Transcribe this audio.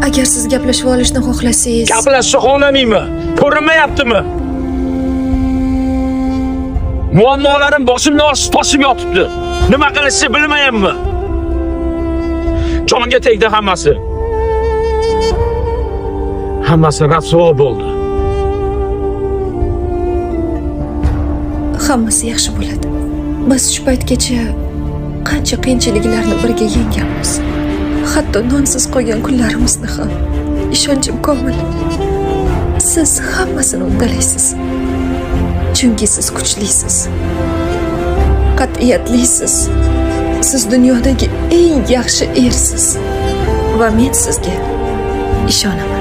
Agar siz gaplashib olishni xohlasangiz, Gaplashishni xohlamaymi? Ko'rinmayaptimi? Muammolarim boshimni oshib toshib yotibdi. Nima qilishni bilmayapman. Jonga tegdi hammasi. Hammasi rasvo bo'ldi. Hammasi yaxshi bo'ladi. Biz shu paytgacha qancha qiyinchiliklarni birga yengganmiz. Hatto nonsiz qolgan kunlarimizni ham. Ishonchim komil. Siz hammasini uddalaysiz. Chunki siz kuchlisiz. Qat'iyatlisiz. Siz dunyodagi eng yaxshi ersiz. Va men sizga ishonaman.